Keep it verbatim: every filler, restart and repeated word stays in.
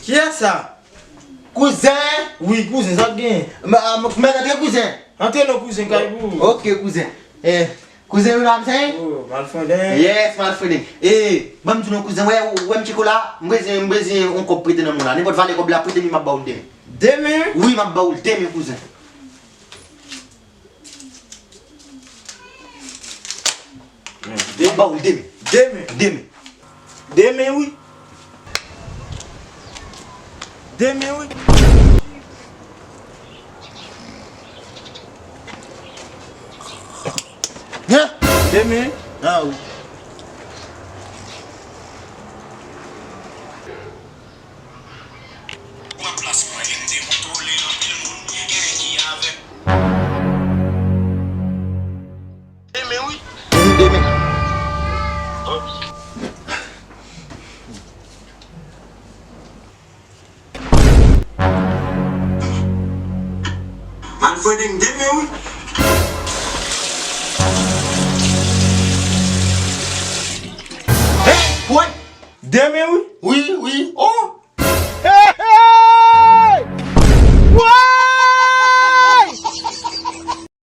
Kiyès sa? Kouzen! Wi, kouzen, sa w gen? M, m, mèt antre, kouzen. Antre non, kouzen, kay pou ou. Ok, kouzen. Eh, kouzen, wi, m ap sen. Oh, malfondeng. Yes, malfondeng. Eh, ban m di w non, kouzen, wè, wè m tcheko la, m bezwen, m bezwen yon kòb prete nan men w la. Nenpòt valè kòb la, prete m li, m ap ba w l demen. Demen? Wi, m ap ba w l demen, kouzen. M ap ba w l demen. Demen? Demen. Demen, wi. Demen, wi. Hein? Demen? Ah, wi. Demen, wi. Demen. Malfondeng, demen, wi. Hey, wè. Demen, wi. Wi, wi. Oh.